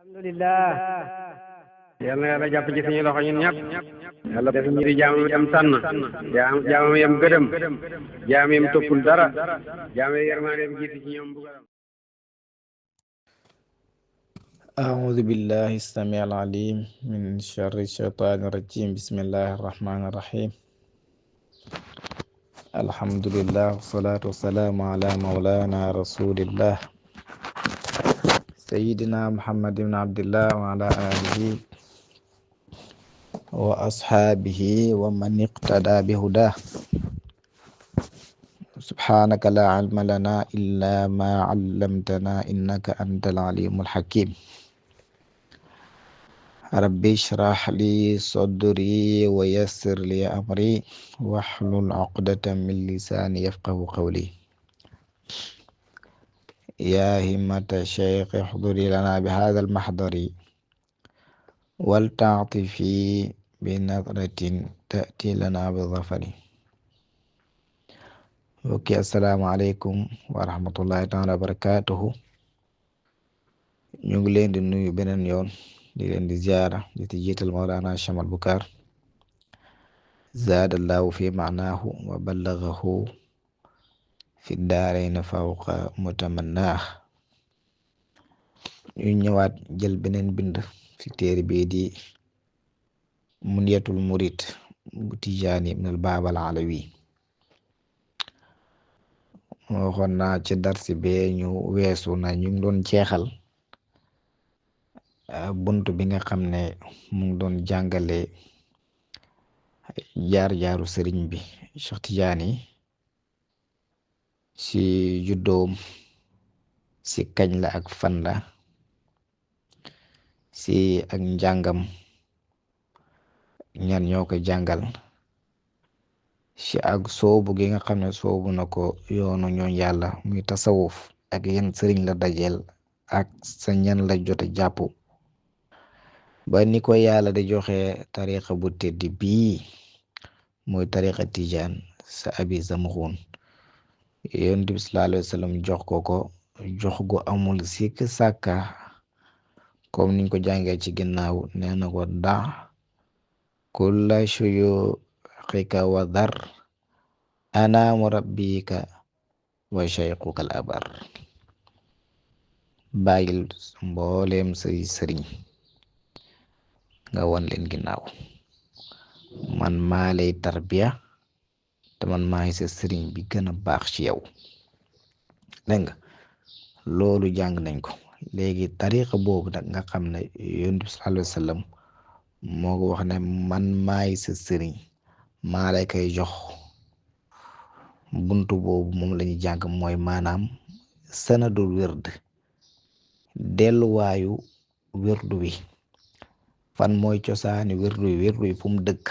alhamdulillah. yal na yàlla jàpp ci suñu loxo ñun ñëpp. yàlla def ñu di jaamam yam tànn. jaamam yam gëdëm. jaam yam toppul dara. jaam yam yërmaandeem jiitu ci ñoom bugaram. أعوذ بالله السميع العليم من شر الشيطان الرجيم بسم الله الرحمن الرحيم الحمد لله والصلاة والسلام على مولانا رسول الله سيدنا محمد بن عبد الله وعلى آله وأصحابه ومن اقتدى بهداه سبحانك لا علم لنا إلا ما علمتنا إنك أنت العليم الحكيم ربي اشرح لي صدري ويسر لي أمري واحلل عقدة من لساني يفقه قولي يا همة الشيخ احضري لنا بهذا المحضر ولتعطفي بنظرة تأتي لنا بالظفر اوكي السلام عليكم ورحمة الله تعالى وبركاته ñu ngi leen di nuyu beneen yoon di leen di ziara di ci jiital Mawlana Chamal Bukar zaadallahu fi maanaahu wa ballagahu fi daarayni fawqa mutamannaax ñu ñëwaat jël beneen bind ci téere bii di Munyatul Murid bu Tijaani ibn al Baab al Alawi waxoon naa ci darsi bee ñu weesu na ñu ngi doon jeexal bunt bi nga xam ne mu ngi doon jàngale jaar-jaaru sëriñ bi Cheikh Tidiane si juddoom si kañ la ak fan la si ak njàngam ñan ñoo ko jàngal si ak soobu gi nga xam ne soobu na ko yoonu ñooñ yàlla muy tasawuf ak yenn sëriñ la dajeel ak sa ñan la jote jàpp ba ni ko yàlla di joxe tariqa bu tedd bii mooy tariqa tijaan sa abi zamxuun yonent bi sallallahu alayhi wa sallam jox ko jox gu amul sikk sàkka comme niñ ko jàngee ci ginnaaw nee na ko da kulla shuyukhika wa dar ana murabbika wa shaykhuka al abar bàyyil mbooleem say sëriñ nga won leen ginnaaw man maa lay tarbiya te man maay sa sëriñ bi gën a baax ci yow dégg nga loolu jàng nañ ko léegi tariqa boobu nag nga xam ne yonent bi sallallahu alayhi wa sallam moo ko wax ne man maay sa sëriñ maa lay koy jox buntu boobu moom lañuy jàng mooy maanaam sanadul wird delluwaayu wirdu wi fan mooy cosaani wirdu wi fu mu dëkk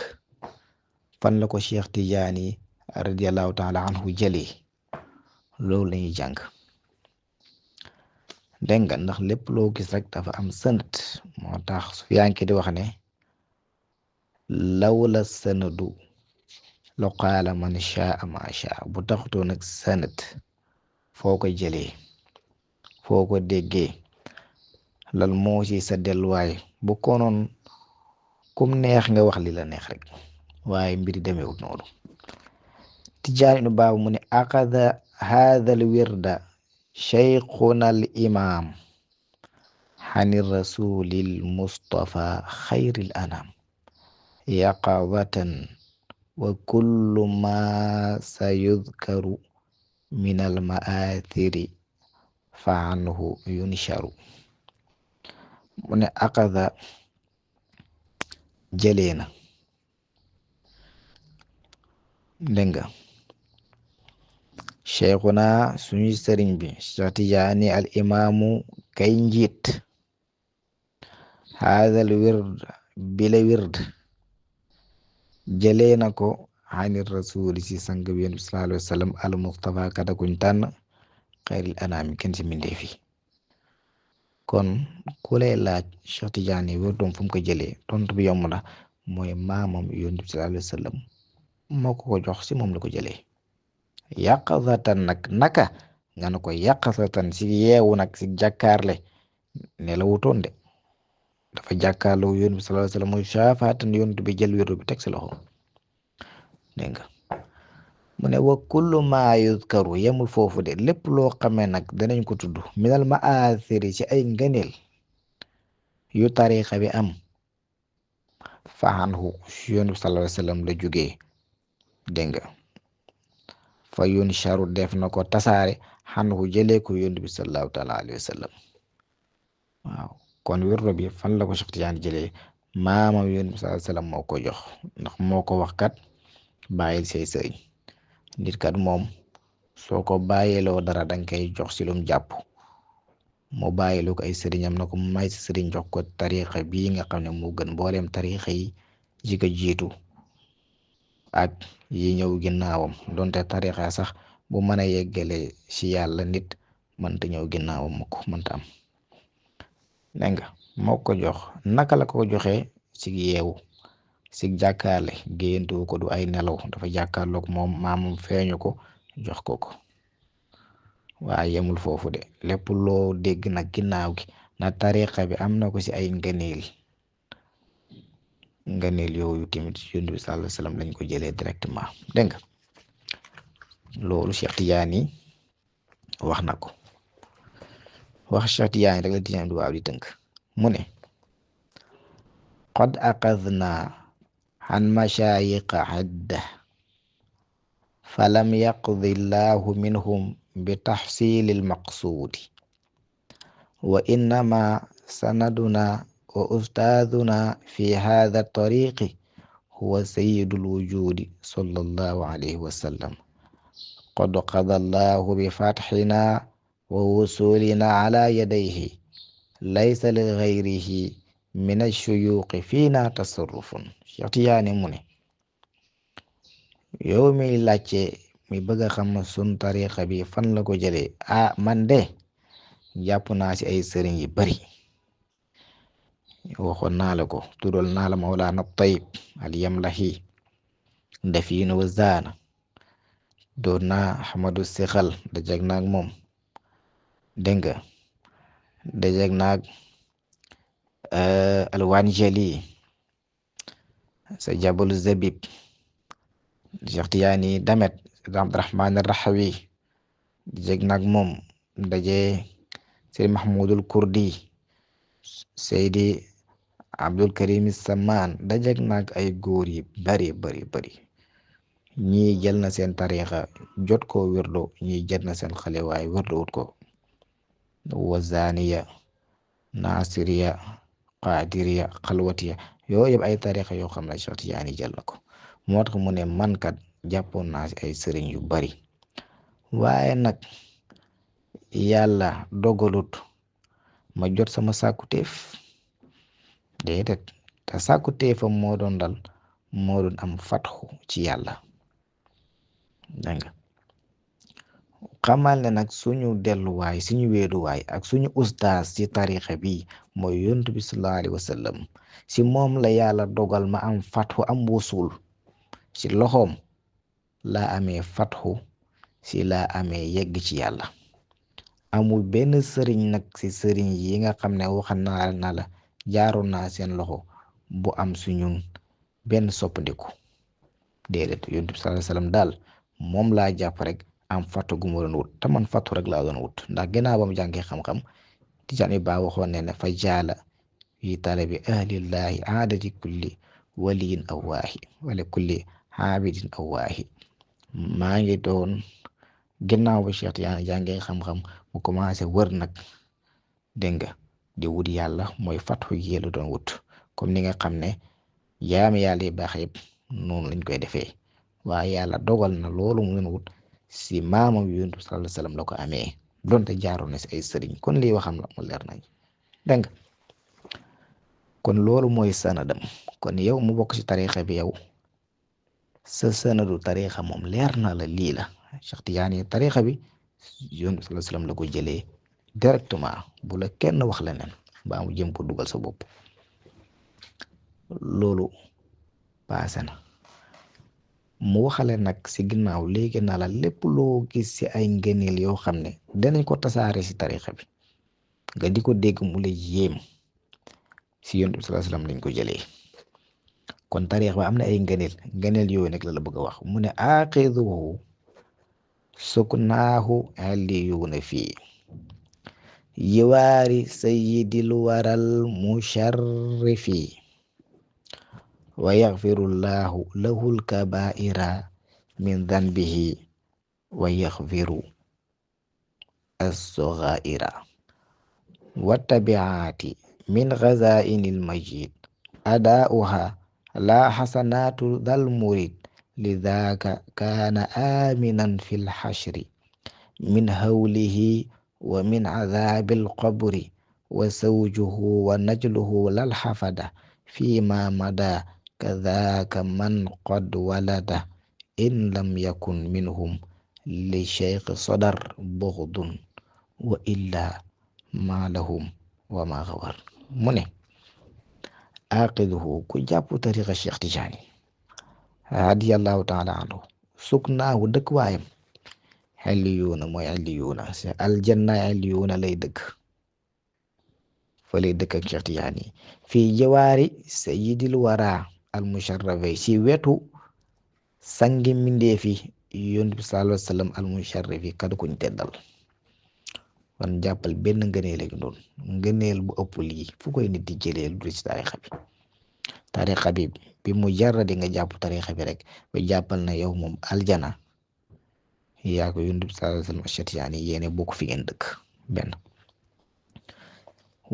fan la ko Cheikh Tidiane radiyallahu taala anhu jëlee loolu lañuy jàng dégg nga ndax lépp loo gis rek dafa am sanad moo tax Sufyaan di wax ne lawla sanadu la qaala man shaa ma shaa bu taxutoo nag sanad foo ko jëlee foo ko déggee lal moo ci sa delluwaay bu konoon kum neex nga wax li la neex rek waaye mbiri demeewul noonu Tijaani ibnu Baaba mu ne aqada haadha al wirda shaykhuna al imam hani rasulil mustafa xayril anam yaqadatan wa kullu ma sayudkaru min al ma'athiri fa anhu yunsharu mu ne aqada jëlee na dégg nga cheikhuna suñu sëriñ bi Cheikh Tidiane al imaamu kay njiit haadal wird bila wird jëlee na ko xanir rasuli si sang bi yonent bi sallallahu alayhi wa sallam al mustafa kada kuñ tànn xayril anaami kenn si mbindeefi kon ku lay laaj Cheikh Tidiane wirdoom fu mu ko jëlee tontu bi yomb na mooy maamam yonent bi sallallahu alayhi wa sallam moo ko jox si moom la ko jëlee yàqazatan nag naka nga ne ko yàqazatan si yeewu nag si jàkkaarle ne la wutoon de dafa jàkkaarloo yonent bi sallallahu alayhi wasallam muy shafaatan yonent bi jël wirdu bi teg si loxo dégg nga mu ne wa kullu ma yuzkaru yemul foofu de lépp loo xamee nag danañ ko tudd minal ma'athiri ci ay ngëneel yu tariqa bi am fa anhu yonent bi sallallahu alayhi wasallam la jógee dégg nga fa yunsharu def na ko tasaare anhu jëlee ko yonent bi sallallahu taala alayhi wasallam waaw kon wirdu bi fan la ko Cheikh Tidiane jëlee maamam yonent bi sallallahu alayhi wasallam moo ko jox ndax moo ko wax kat bàyyil say sëriñ nit kat moom soo ko bàyyiloo dara danga koy jox si lum jàpp mu bàyyiloo ko ay sëriñam na ko may si sëriñ jox ko tariqa bii nga xam ne moo gën mbooleem tariqa yi ji ko jiitu ak yi ñëw ginnaawam donte tariqa sax bu mën a yeggale si yàlla nit mënta ñëw ginnaawam mu ko mënta am dégg nga moo ko jox naka la ko joxee ci yeewu si jàkkaarle géntu ko du ay nelaw dafa jàkkaarloog moom maamam feeñu ko jox ko ko waaye yemul foofu de lépp loo dégg nag ginnaaw gi na tariqa bi am na ko si ay ngëneel yooyu tamit yonent bi sallallahu alayhi wasallam lañ ko jëlee directement dégg nga loolu Cheikh Tidiane wax na ko wax Cheikh Tidiane rek la Tidiane du waaw di tënk mu ne qad aqadna an mashayiqa adda falam yaqdi llahu minhum bi taxsili almaqsuudi wa innama sanaduna wa ustaaduna fi hada tariqi huwa sayyidu lwujudi sallallahu alayhi wa sallam qad qada llahu bi fatxina wa wusulina ala yadayhi laysa li gayrihi min ashuyuqi fiina tasarrufun Cheikh Tidiane mu ne yow mi laajte mi bëgg a xam sun tariqa bi fan la ko jëlee man de jàpp naa ci ay sëriñ yu bari waxoon naa la ko tuddal naa la Mawlana Tayyib al Yamlahi Dafin wa Zana doon naa Ahmadu Sixal dajeg naag moom dégg nga dajeg naag Alwanjali sa Jabalu Zabib Cheikh Tidiane Damet Abdurahman Rahawi dajeg naag moom daje Seydi Mahmoudul Kurdi Seydi Abdul Karim Samaan dajeg naag ay góor yi bari ñii jël na seen tariqa jot ko wirdo ñii jël na seen xale waaye wirdo wut ko wazaniya nasiriya qadiriya xalwatiya yooyu yëpp ay tariqa yoo xam ne Cheikh Tidiane jël na ko moo tax mu ne man kat jàppoon naa si ay sëriñ yu bari waaye nag yàlla dogalut ma jot sama sàkkuteef déedéet te sàkkuteefam moo doon am fatxu ci yàlla dégg nga xamal ne nag suñu delluwaay suñu wéeruwaay ak suñu ustaas ci tarixa bi mooy yonent bi sallallahu alayhi wa sallam si moom la yàlla dogal ma am fatxu am wusul ci loxoom laa amee fatxu si laa amee yegg ci yàlla amul benn sëriñ nag si sëriñ yi nga xam ne waxan naa na la jaaroon naa seen loxo bu am suñun benn soppandiku déedéet yonent bi sallallahu alayhi wa sallam daal moom laa jàpp rek am fattu gu ma doon wut te man fattu rek laa doon wut ndax gannaaw ba mu jàngee xam-xam Tijaan ba waxoon ne ne fa jaala fi talabi ahlillahi aadati kulli waliyin awaahi wala kulli aabidin awaahi maa ngi doon gannaaw ba Cheikh Tidiane jàngee xam-xam mu commencé wër nag dégg nga di wut yàlla mooy fattu yi la doon wut comme ni nga xam ne jaami yàlla yi baax yëpp noonu lañ koy defee waaye yàlla dogal na loolu mu doon wut si maamam yonent bi sallallahu alayhi wasallam la ko amee donte jaaroon na si ay sëriñ kon lii waxam la mu leer nañ dégg nga kon loolu mooy sanadam kon yow mu bokk si tarixa bi yow sa sanadu tarixa moom leer na la lii la Cheikh Tidiane tarixa bi yonent bi sallallahu alayhi wasallam la ko jëlee directement bu la kenn wax leneen mbaa mu jëm ko dugal sa bopp loolu paase na mu waxale nag si ginnaaw léegi na la lépp loo gis si ay ngëneel yoo xam ne danañ ko tasaare si tarixa bi nga di ko dégg mu la yéem si yonent bi sallallahu alayhi wasallam lañ ko jëlee. kon tariix ba am na ay ngëneel yooyu nag la bëgg a wax mu ne aaxiduhu suknaahu aliyuuna fii yiwaari sayyidil waral musharrifi wa yaxfirullahu lahul kabaa'ira min danbihi wa yaxfiru as-sagha'ira wa tabi'aati min ghazaa'inil majid adaa'uha la xasanaatu dal murid lidhaaka kaana aaminan fil xashri min hawlihi wa min cadaabil qabri wa zawjuhu wa najluhu lal xafada fiima madaa kadhaaka man qad walada in lam yakun minhum li sheykh sadar bughdun wa illaa maa lahum wa maa xawar. mu ne aaqiduhu ku jàpp tariqa Cheikh Tijaani radiyallahu taala anhu suknaahu dëkk waayam xelliyuuna mooy xelliyuuna si aljanna xelliyuuna lay dëkk fa lay dëkk ak Cheikh Tijaani fii jawaari sayyidil wara al musharrafi si wetu sangi mindeefi yonent bi sallallahu alayhi wa sallam al musharrafi kada kuñ teddal. kon jàppal benn ngëneel ak noonu ngëneel bu ëpp lii fu koy nit di jëlee lu dul ci tariqa bi mu jarradi nga jàpp tariqa bi rek ba jàppal na yow moom aljana yaa ko yonent bi sallallahu alayhi wa sallam Tijaani yéene bokk fi ngeen dëkk benn.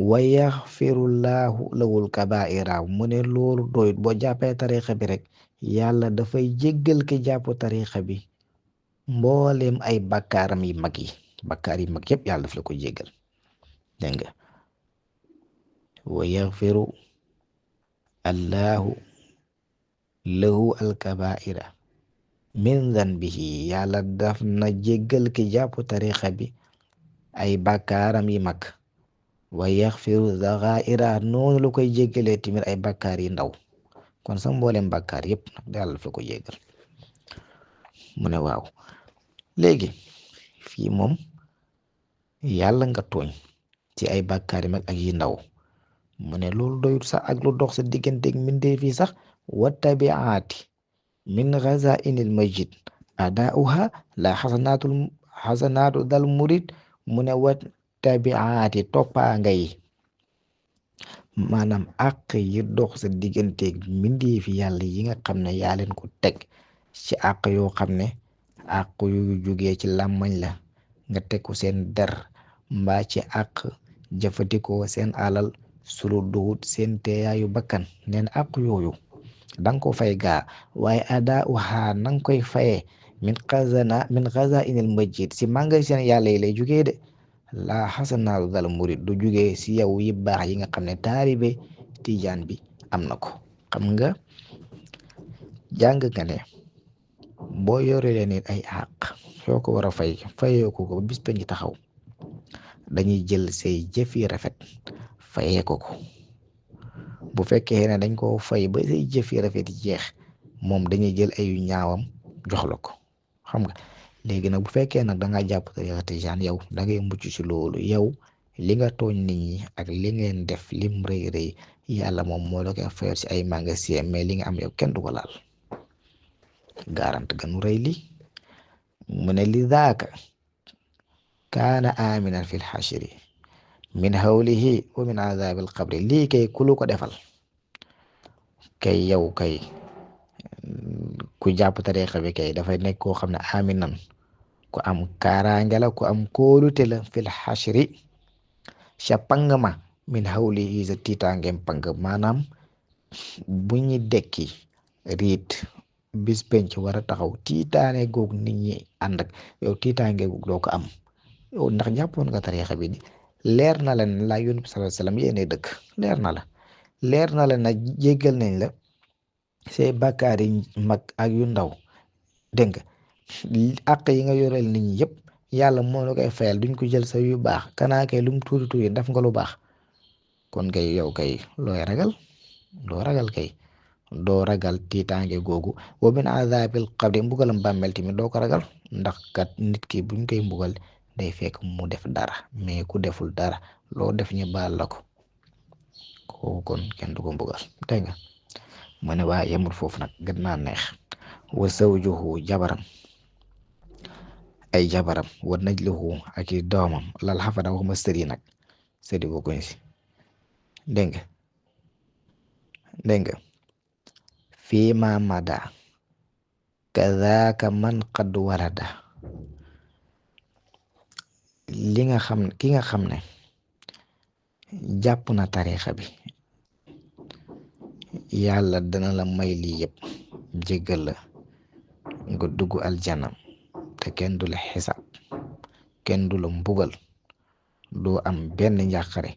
wa yaxfirullahu lawul kabaa'ira mu ne loolu doyut boo jàppee tariqa bi rek yàlla dafay jéggal ki jàpp tariqa bi mbooleem ay bakkaaram yi mag yi. bakkaar yi mag yëpp yàlla daf la ko jéggal dégg nga wa yaxfiru allahu lahu alkabaira min zanbihi yàlla daf na jéggal ki jàpp tarixa bi ay bakkaaram yi mag wa yaxfiru zaxaira noonu la koy jéggalee tamit ay bakkaar yi ndaw kon sa mboolem bakkaar yëpp nag yàlla daf la ko jéggal. mu ne waaw léegi fii moom yàlla nga tooñ ci ay bàkkaar yi mag ak yi ndaw mu ne loolu doyut sax ak lu dox sa digganteeg mbindeef yi sax wa tabiaati min ghazaa'inil majid adaa'uha la xasanaatu dal murid mu ne wa tabiaati toppaanga yi maanaam àq yi dox sa digganteeg mbindeef yàlla yi nga xam ne yaa leen ko teg ci àq yoo xam ne àq yu jugee ci làmmañ la nga teg ko seen der mbaa ci àq jëfandikoo seen alal sulu duut seen teeyaayu bakkan neen àq yooyu danga ko fay gaa waaye ada waxaa nanga koy fayee min xazaa'inil majid si mànga seen yàlla yi lay jugee de laa xasanaatu dal murid du jugee si yow yi baax yi nga xam ne taalibe tijaan bi am na ko. xam nga jàng nga ne boo yoree nit ay àq soo ko war a fayee ko ba bis penc taxaw dañuy jël say jëf yi rafet fayee ko bu fekkee ne dañ koo fay ba say jëf yi rafet yi jeex moom dañuy jël ay ñaawam jox la ko. xam nga léegi nag bu fekkee nag da nga jàpp tariqa tijaan yow da ngay mucc ci loolu yow li nga tooñ nit ñi ak li ngeen def lim rëy rëy yàlla moom moo la koy fayal ci ay magasin mais li nga am yow kenn du ko laal. garant ganu rëy li mu ne li daaka kaana aminan fil xashri min hawlihi wa min azabil qabri lii kay ku ko defal kay yow kay ku jàpp tariqa bi kay dafay nekk koo xam ne aminan ku am kaaraange la ku am kóolute la fil xashri ca pang ma min hawlihi sa tiitaangeem pang maanaam bu ñu dekki riit bis penc war a taxaw tiitaane goog nit ñi ànd ak yow tiitaange goog doo ko am yow ndax jàppoon nga tarixa bi ni leer na la ne laa yónni bi sallallahu alayhi wasallam yéene dëkk leer na la na jéggal nañ la say bàkkaar yi mag ak yu ndaw dégg nga àq yi nga yoreel nit ñi yëpp yàlla moo la koy fayal duñ ko jël sa yu baax kanaa kay lu mu tuuti tuuti def nga lu baax kon kay yow kay looy ragal kay doo ragal tiitaange googu wa min azabil qabri mbugalam bàmmeel tamit doo ko ragal ndax kat nit ki buñ koy mbugal day fekk mu def dara mais ku deful dara loo def ñu baal la ko kooku kon kenn du ko mbugal dégg nga mu ne waaye yemul foofu nag gën naa neex wa zawjuhu jabaram ay jabaram wa najluhu ak i doomam lal xafada waxuma sëri nag sëri bokkuñ si dégg nga dégg nga fii ma mada kadaka man qad warada ki nga xam ne jàpp na tariixa bi yàlla dana la may lii yëpp jéggal la nga dugg aljana te kenn du la xisaab kenn du la mbugal doo am benn njàqare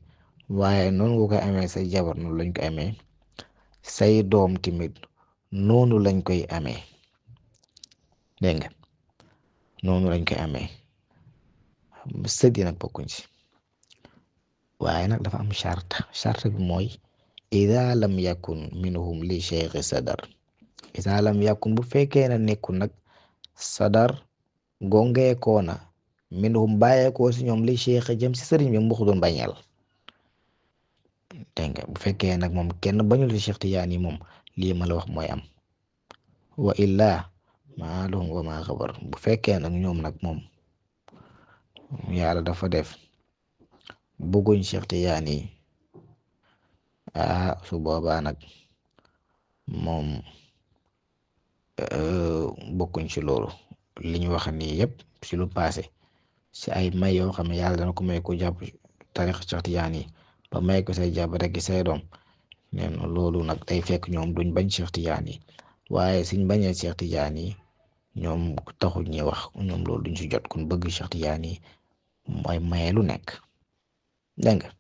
waaye noonu nga koy amee say jabar noonu lañ koy amee say doom tamit noonu lañ koy amee dégg nga noonu lañ koy amee sët yi nag bokkuñ ci waaye nag dafa am charte bi mooy ida lam yakun minhum li cheikh sadar ida lam yakun bu fekkee na nekkul nag sadar gongeekoona minhum bàyyeekoo si ñoom li cheikh jëm si sëriñ bi mbux doon bañeel dégg nga bu fekkee nag moom kenn bañul si Cheikh Tidiane moom lii ma la wax mooy am wa illaa maa lahum wa maa xabar bu fekkee nag ñoom nag moom yàlla dafa def bëgguñ Cheikh Tidiane su boobaa nag moom bokkuñ ci loolu li ñu wax nii yëpp si lu passé si ay may yoo xam ne yàlla dana ko may ko jàpp tariix Cheikh Tidiane ba may ko say jàpp rek say doom nee na loolu nag day fekk ñoom duñ bañ Cheikh Tidiane waaye suñ bañee Cheikh Tidiane ñoom taxul ñuy wax ñoom loolu duñ si jot kon bëgg Cheikh Tidiane mooy maye lu nekk dégg nga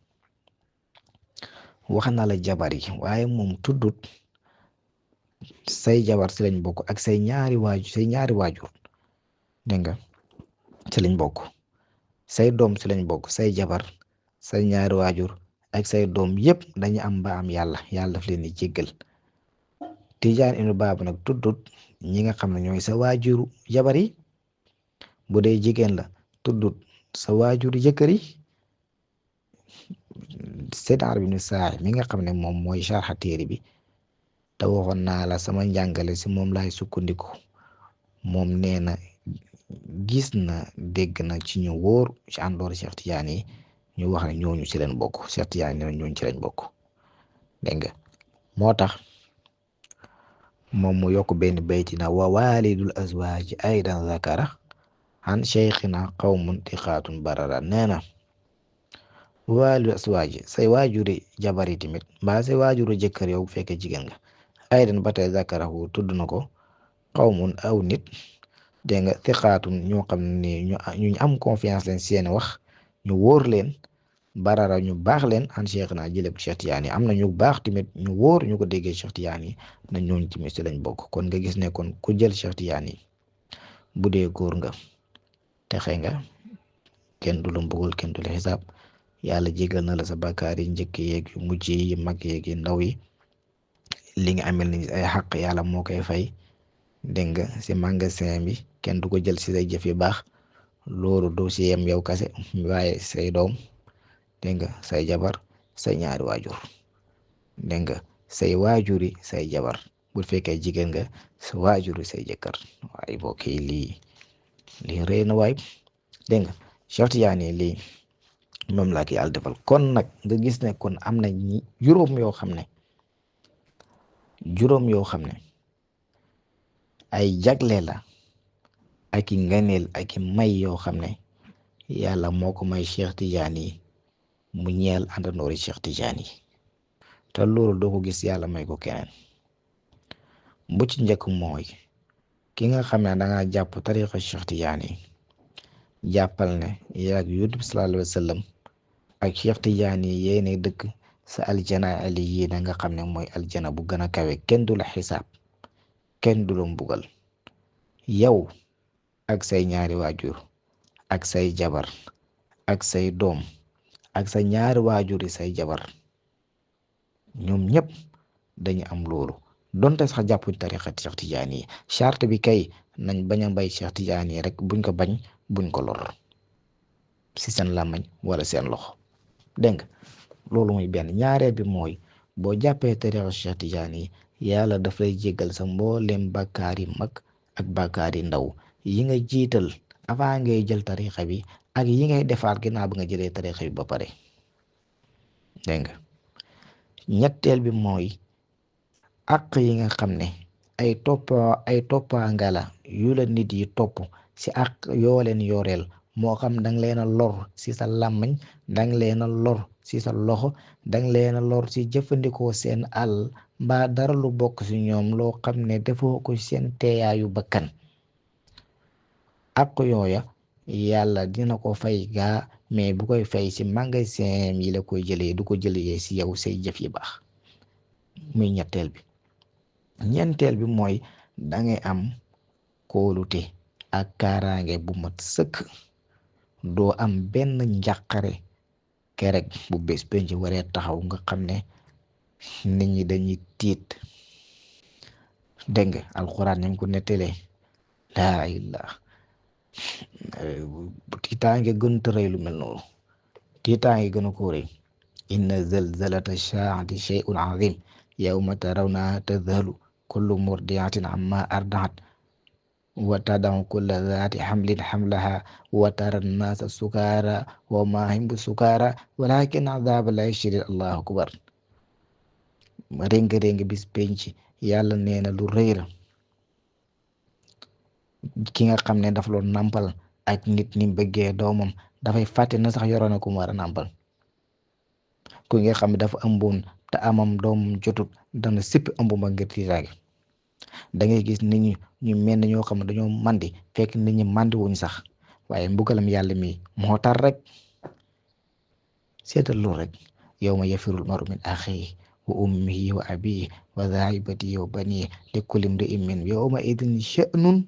wax na la jabar yi waaye moom tuddut say jabar si lañ bokk ak say ñaari waajur dégg nga si lañ bokk say doom si lañ bokk say jabar say ñaari waajur ak say doom yëpp dañu am ba am yàlla daf leen di jéggal Tijaan Ibnu Baaba nag tuddut ñi nga xam ne ñooy sa waajuru jabar yi bu dee jigéen la tuddut sa waajuru jëkkër yi Seydi Arabi ibn Saahi mi nga xam ne moom mooy sarxa téere bi te waxoon naa la sama njàngale si moom laay sukkandiku moom nee na gis na dégg na ci ñu wóor ci àndoor Cheikh Tidiane yi ñu wax ne ñooñu ci leen bokk Cheikh Tidiane nee na ñooñu ci leen bokk dégg nga moo tax moom mu yokk benn bayti na wa walidul azwaaji aydan zakara an cheikhina qawmun tiqaatun barara nee na walidul azwaaji say waajuri jabar yi tamit mbaa say waajuru jëkkër yow bu fekkee jigéen nga aydan ba tey zakarahu tudd na ko qawmun aw nit dégg nga tiqaatun ñoo xam ne ñu am confiance leen seen wax ñu wóor leen barara ñu baax leen an cheikh naa jëlee Cheikh Tidiane am na ñu baax tamit ñu wóor ñu ko déggee Cheikh Tidiane na ñooñ tamit si lañ bokk kon nga gis ne kon ku jël Cheikh Tidiane bu dee góor nga texe nga kenn du la mbugal kenn du la xisaab yàlla jégal na la sa bakkaar yi njëkk yeeg yu mujj yi mag yeeg yu ndaw yi li nga amel ni ay xaq yàlla moo koy fay dégg nga si magasin bi kenn du ko jël si say jëf yu baax loolu doo si yem yow kase waaye say doom dégg nga say jabar say ñaari waajur dégg nga say waajuri say jabar bu fekkee jigéen nga sa waajuri say jëkkër waaye boo kii lii rëy na waay dégg nga Cheikh Tidiane lii moom laa ki yàlla defal kon nag nga gis ne kon am na juróom yoo xam ne ay jagle la ak i nganeel ak i may yoo xam ne yàlla moo ko may Cheikh Tidiane mu ñeel àndandoori Cheikh Tidiane te loolu doo ko gis yàlla may ko keneen bu ci njëkk mooy ki nga xam ne danga jàpp tariqa Cheikh Tidiane jàppal ne yaag yonent bi sallallahu alayhi wa sallam ak Cheikh Tidiane yéene dëkk sa aljana ali yi na nga xam ne mooy aljana bu gën a kawe kenn du la xisaab kenn du la mbugal yow ak say ñaari waajur ak say jabar ak say doom ak sa ñaari waajur yi say jabar ñoom ñëpp dañu am loolu donte sax jàppuñ tariqa Cheikh Tidiane yi charte bi kay nañ bañ a bay Cheikh Tidiane yi rek buñ ko bañ buñ ko lor si seen làmmañ wala seen loxo dégg nga loolu muy benn ñaareel bi mooy boo jàppee tariqa Cheikh Tidiane yi yàlla daf lay jéggal sa mbooleem bàkkaar yi mag ak bàkkaar yi ndaw yi nga jiital avant ngay jël tariqa bi ak yi ngay defaat ginnaaw bi nga jëlee tariqa bi ba pare. dégg nga ñetteel bi mooy àq yi nga xam ne ay toppaanga la yu la nit yi topp si àq yoo leen yoreel moo xam danga leen a lor si sa làmmiñ danga leen a lor si sa loxo danga leen a lor si jëfandikoo seen àll mbaa dara lu bokk si ñoom loo xam ne defoo ko seen teeyaayu bakkan àq yooya yàlla dina ko fay gaa mais bu koy fay si magasin yi la koy jëlee du ko jëlee si yow say jëf yi baax. muy ñetteel bi ñeenteel bi mooy dangay am kóolute ak kaaraange bu mat sëkk doo am benn njàqare kerek bu bés penc waree taxaw nga xam ne nit ñi dañuy tiit. dégg nga alxuraan nañ ko nettalee laa illah tiitaange gën a rëy lu mel noonu tiitaange gën a ko rëy inna zalzalata saa'ati shay'un azim yawma tarawnaha tadhalu kullu murdi'atin amma ardaat wa tada'u kulla zaati hamlin hamlaha wa tara an-naasa sukaara wa ma hum bi sukaara walakin adhaaba llahi shadiid. allahu akbar. réng bis penc yàlla nee na lu rëy la ki nga xam ne dafa loon nampal ak nit ñi bëggee doomam dafay fàtte na sax yoroon na ku mu war a nampal ku nga xam ne dafa ëmboon te amam doomam jotut dana sippi ëmb ba ngir tiitaange da ngay gis nit ñi ñu mel ne ñoo xam ne dañoo mandi fekk nit ñi mandi wuñ sax waaye mbugalam yàlla mi moo tar rek seetal loolu rek yawma yafirul maru min axiihi wa ummihi wa abiihi wa saahibatihi wa baniihi li kulli imri'in minhum yawma idin sha'nun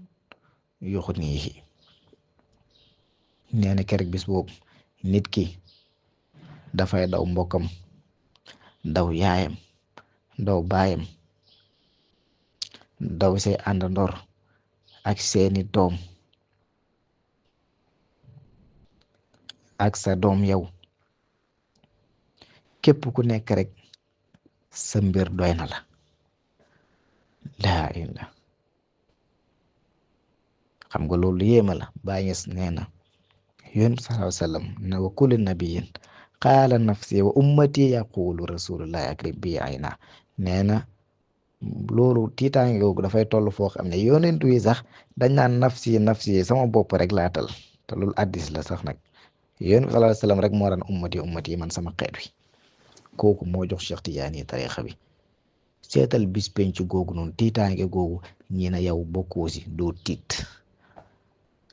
yuxniihi. nee na keroog bis boobu nit ki dafay daw mbokkam daw yaayam daw baayam daw say àndandoor ak seeni doom ak sa doom yow képp ku nekk rek sa mbir doy na la. laa illah xam nga loolu yéema la. Baay Ñas nee na yonent sallallahu alayhi wa sallam ne wa kullu nabiyyin qaala nafsi wa ummati yaqulu rasulullahi akrim bi ayna nee na loolu tiitaange googu dafay toll foo xam ne yonent wi sax dañ naan nafsi sama bopp rek laatal te loolu addis la sax nag yonent sallallahu alayhi wa sallam rek moo daan ummati man sama xeet wi kooku moo jox Cheikh Tidiane tariixa bi. seetal bis penc googu noonu tiitaange googu ñi na yow bokkoo si doo tiit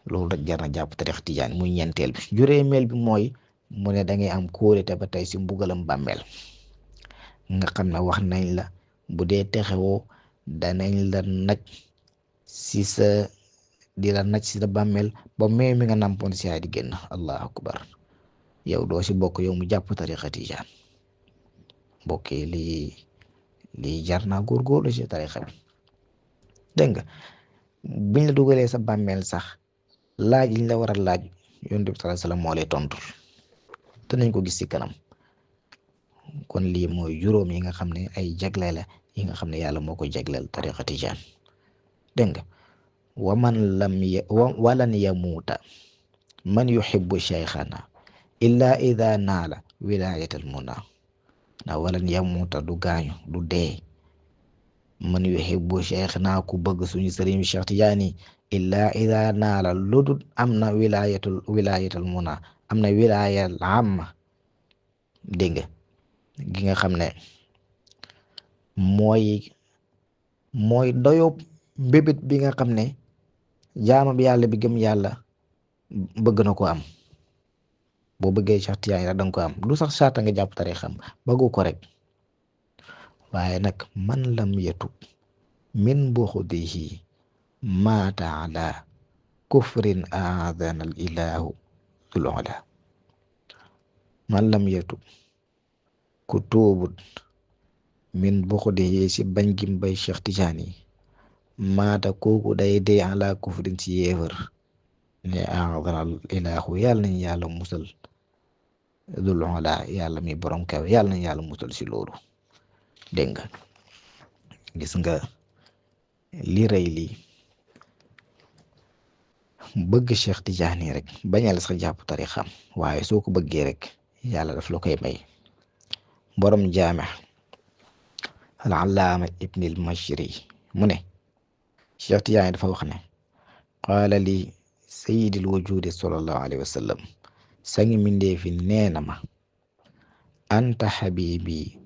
loolu rek jar na jàpp tariixa Tidiane muy ñeenteel bi. juróomeel bi mooy mu ne da ngay am kóolute ba tey si mbugalam bàmmeel nga xam ne wax nañ la bu dee texewoo danañ la naj si sa bàmmeel ba mee mi nga nampoon si ay di génn. allahu akbar. yow doo si bokk yow mu jàpp tariixa Tidiane mbokk yi lii jar naa góorgóorlu si tariixa bi. dégg nga biñ la dugalee sa bàmmeel sax laaj liñ la war a laaj yonent bi sallallahu alayhi wasallam moo lay tontul te nañ ko gis ci kanam. kon lii mooy juróom yi nga xam ne ay jagle la yi nga xam ne yàlla moo ko jagleel tariixa Tidiane. dégg nga walan yamuuta man yuhibbu shaykhana illa ida naala wilayatal muna na walan yamuuta du gaañu du dee man yuhibbu shaykhana ku bëgg suñu sëriñ Cheikh Tidiane illa ida naala ludul am na wilayatal muna am na wilayal amma. dégg nga gi nga xam ne mooy doyob mbébét bi nga xam ne jaama bi yàlla bi gëm yàlla bëgg na ko am. boo bëggee Cheikh Tidiane rek danga ko am du sax saata nga jàpp tariixam bëggu ko rek waaye nag man lam yatub min buxdihi maata ala kufrin aadana al ilahu dul ola. man lam yatub ku tuubut min buxdihi si bañ gim bay Cheikh Tidiane yi maata kooku day dee ala kufrin si yéefar ne aadana al ilahu yàlla nañ yàlla musal dul ola yàlla mi borom kaw yàlla nañ yàlla musal si loolu. dégg nga gis nga li rëy lii bëgg Cheikh Tidiane rek bañal sax jàpp tarixam waaye soo ko bëggee rek yàlla daf la koy may. borom jaame al allaama ibnil mashri mu ne Cheikh Tidiane dafa wax ne qaala li sayyidil wujudi sallallahu alayhi wa sallam sangi mindeefi nee na ma anta xabibi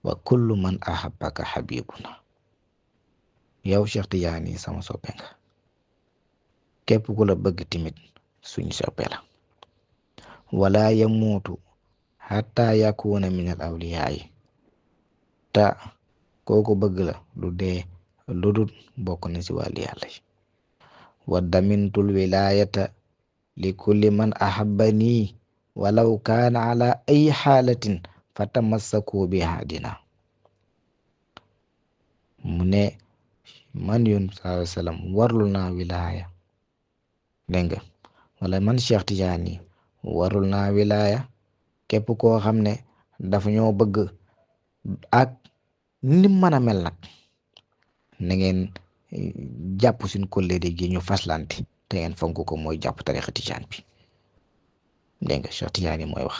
wa kullu man ahabbaka xabibuna yow Cheikh Tidiane sama soppe nga képp ku la bëgg timit suñ soppe la wala yamuutu xatta yakuna min al awliyaay ta kooku bëgg la du dee lu dul bokk na ci wàllu yàlla yi wa damintul wilayata li kulli man ahabbani walaw kaana ala ay xaalatin fa tamassaku biha dina mu ne man yoon sallallahu alayhi wa sallam warlu naa wilaya dégg nga wala man Cheikh Tidiane warul naa wilaya képp koo xam ne dafa ñoo bëgg ak ni mën a mel nag na ngeen jàpp suñ kóllëre gi ñu faslante te ngeen fonk ko mooy jàpp tarixa Tijaan bi dégg nga Cheikh Tidiane mooy wax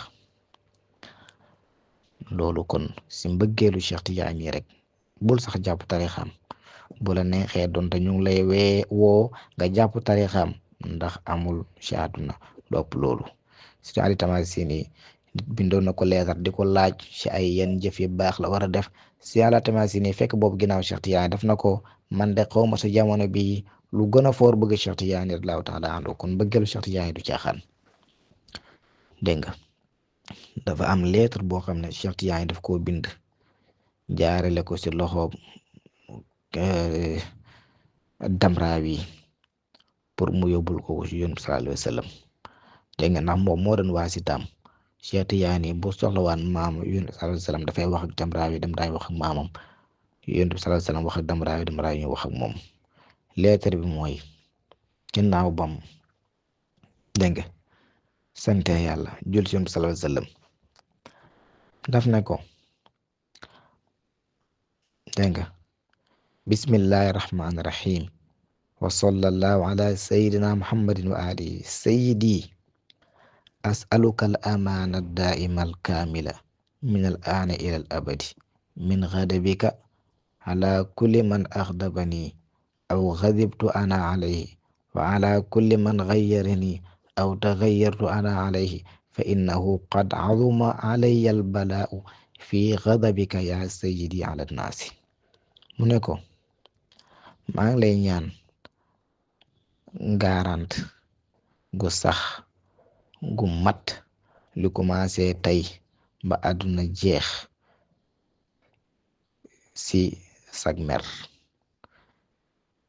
loolu kon si mbëggeelu Cheikh Tidiane rek bul sax jàpp tarixam bu la neexee donte ñu ngi lay woo nga jàpp tarixam ndax amul ci àdduna lopp loolu si Ali Tamasini bindoon na ko leetar di ko laaj ci ay yenn jëf yu baax la war a def si Ali Tamasini fekk boobu ginnaaw Cheikh Tidiane def na ko man de xaw ma sa jamono bi lu gën a foor bëgg Cheikh Tidiane radiyallahu taala anhu kon bëggeelu Cheikh Tidiane du caaxaan dégg nga dafa am lettre boo xam ne Cheikh Tidiane daf koo bind jaarale ko ci loxo Damrawi pour mu yóbbul ko ci yoon sallallahu alayhi wa sallam dégg nga ndax moom moo doon waasitaam Cheikh Tidiane bu soxlawaan maam yoon sallallahu alayhi wa sallam dafay wax ak Damrawi wax ak maamam yoon sallallahu alayhi wa sallam wax ak Damrawi ñu wax ak moom lettre bi mooy ginnaaw bam dégg nga sante yàlla jul ci yoon sallallahu alayhi wa sallam daf ne ko dégg nga bismillahi rahmaani rahim wa sallallahu ala sayyidina muhammadin wa alihi sayyidi as'aluka al amana daima al kamila min al ana ila al abadi min ghadabika ala kulli man aghdabani aw ghadibtu ana alayhi wa ala kulli man ghayyarani aw taghayyartu ana alayhi fa innahu qad azuma alayya al bala'u fi ghadabika ya sayyidi ala nnaasi mu ne ko maa ngi lay ñaan garant gu sax gu mat lu commencé tey ba àdduna jeex si sag mer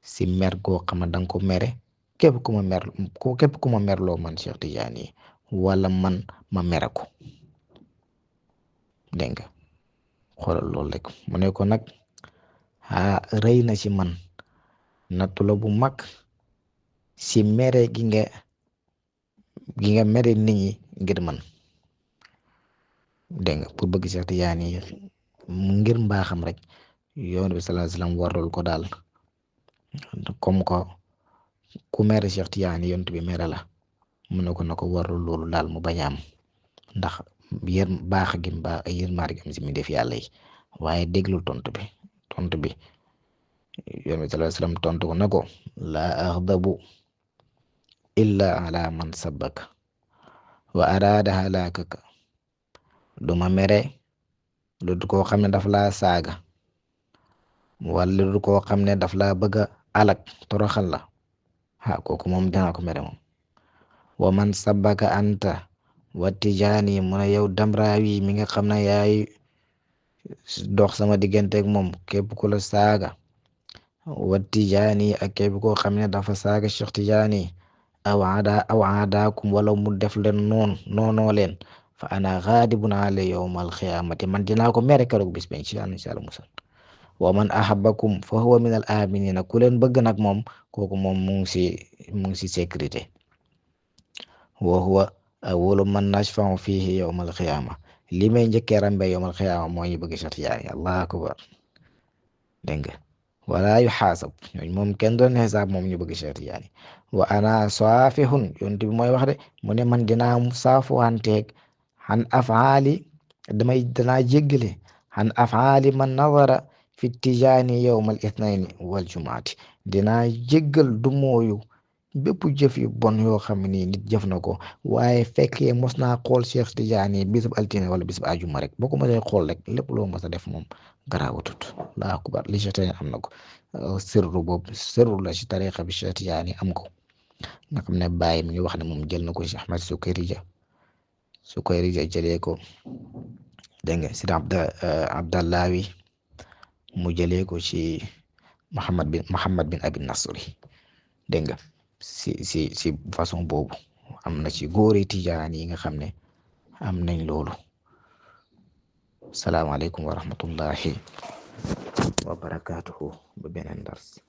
si mer goo xam ne danga ko mere képp ku ma merloo man Cheikh Tidiane wala man ma mere ko dégg nga xoolal loolu rek mu ne ko nag rëy na ci man nattu la bu mag si mere gi nga mere nit ñi ngir man dégg nga pour bëgg Cheikh Tidiane ngir mbaaxam rek yoon bi sallallahu alayhi wasallam warul ko daal comme ko ku mere Cheikh Tidiane yonent bi mere la mu ne ko na ko warul loolu daal mu bañ a am ndax baax gi mbaax ay yërmaande gi am si mi def yàlla yi waaye déglu tontu bi yoon bi sallallahu alayhi wasallam tontu ko na ko laa axdabu illa ala man sabbaka wa araada halakaka duma mere lu du koo xam ne daf laa saaga wala lu du koo xam ne daf laa bëgg a alak toroxal la kooku moom dinaa ko mere moom wa man sabbaka anta wa Tijaani mu ne yow Damrawi mi nga xam ne yaay dox sama diggante ak moom képp ku la saaga wa Tijaani ak képp koo xam ne dafa saaga Cheikh Tijaani aw aadaakum wala mu def leen noonoo leen fa ana gaadibun alayhi yawmal qiyaamati man dinaa ko mere keroog bis ba insha Allah musal wa man ahabbakum fa huwa min al aminina ku leen bëgg nag moom kooku moom mu ngi si sécurité wa huwa awwalu man nashfa'u fihi yawmal qiyaama li may njëkkee rambe yowmal xiyaama moo ñu bëgg Cheikh Tidiane allahu akbar dégg nga wala yu xaasab ñooñ moom kenn doon xisaab moom ñu bëgg Cheikh Tidiane wa ana saafihun yonent bi mooy wax de mu ne man dinaa saafuwanteeg xan afaali danaa jéggale xan afaali man nadara fi tijaani yowmal ithnayni wal jumaati dinaa jéggal du mooyu bépp jëf yu bon yoo xam ne nit jëf na ko waaye fekkee mos naa xool Cheikh Tidiane bisub altine wala bisub ajuma rek boo ko mosee xool rek lépp loo mos a def moom garaawatut laa akubar li Cheikh Tidiane am na ko sirru boobu sirru la ci tariqa bi Cheikh Tidiane am ko nga xam ne Baye mi ngi wax ne moom jël na ko ci Ahmad Sukayrija jëlee ko dégg nga si Abdallawi mu jëlee ko ci Muhammad bin Abi Nasri dégg nga si façon boobu am na ci góori tijaan yi nga xam ne am nañ loolu salaamaaleykum wa rahmatullahi wa barakaatuhu ba beneen dars